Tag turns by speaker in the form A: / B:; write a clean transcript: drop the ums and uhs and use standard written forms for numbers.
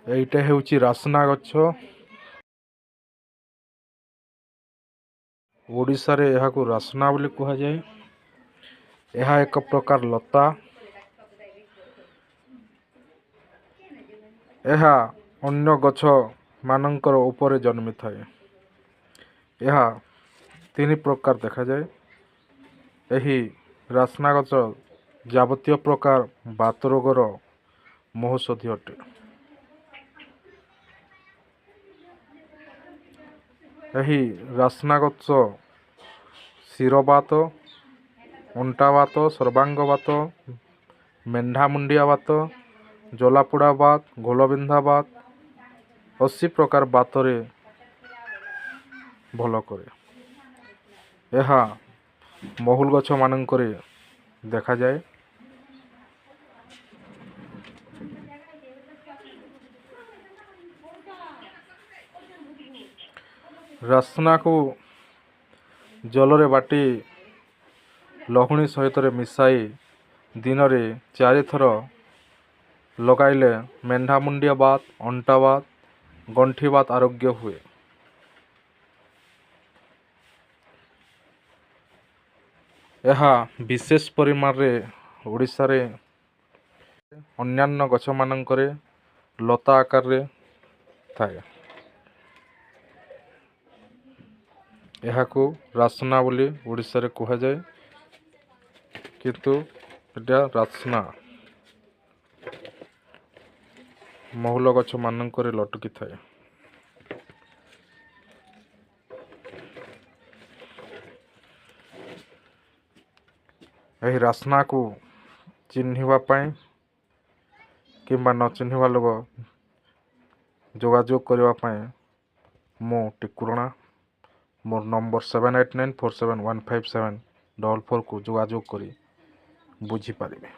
A: ଏଇଟା ହେଉଛି ରାସ୍ନା ଗଛ। ଓଡ଼ିଶାରେ ଏହାକୁ ରାସ୍ନା ବୋଲି କୁହାଯାଏ। ଏହା ଏକ ପ୍ରକାର ଲତା। ଏହା ଅନ୍ୟ ଗଛ ମାନଙ୍କର ଉପରେ ଜନ୍ମିଥାଏ। ଏହା ତିନି ପ୍ରକାର ଦେଖାଯାଏ। ଏହି ରାସ୍ନା ଗଛ ଯାବତୀୟ ପ୍ରକାର ବାତ ରୋଗର ମହୌଷଧି ଅଟେ। ଏହି ରାସ୍ନା ଗଛ ଶିରବାତ, ଅଣ୍ଟାବାତ, ସର୍ବାଙ୍ଗ ବାତ, ମେଣ୍ଢା ମୁଣ୍ଡିଆ ବାତ, ଜଲାପୋଡ଼ା ବାତ, ଗୋଲବିନ୍ଧା ବାତ, 80 ପ୍ରକାର ବାତରେ ଭଲ କରେ। ଏହା ମହୁଲ ଗଛ ମାନଙ୍କରେ ଦେଖାଯାଏ। ରାସ୍ନାକୁ ଜଳରେ ବାଟି ଲହୁଣୀ ସହିତରେ ମିଶାଇ ଦିନରେ 4 ଥର ଲଗାଇଲେ ମେଣ୍ଢା ମୁଣ୍ଡିଆ ବାତ, ଅଣ୍ଟା ବାତ, ଗଣ୍ଠି ବାତ ଆରୋଗ୍ୟ ହୁଏ। ଏହା ବିଶେଷ ପରିମାଣରେ ଓଡ଼ିଶାରେ ଅନ୍ୟାନ୍ୟ ଗଛମାନଙ୍କରେ ଲତା ଆକାରରେ ଥାଏ। ଏହାକୁ ରାସ୍ନା ବୋଲି ଓଡ଼ିଶାରେ କୁହାଯାଏ, କିନ୍ତୁ ଏଟା ରାସ୍ନା ମହୁଲ ଗଛ ମାନଙ୍କରେ ଲଟକିଥାଏ। ଏହି ରାସ୍ନାକୁ ଚିହ୍ନିବା ପାଇଁ କିମ୍ବା ନ ଚିହ୍ନିବା ଲୋକ ଯୋଗାଯୋଗ କରିବା ପାଇଁ ମୁଁ ଟିକୁରଣା, ମୋର ନମ୍ବର 7894715744କୁ ଯୋଗାଯୋଗ କରି ବୁଝିପାରିବେ।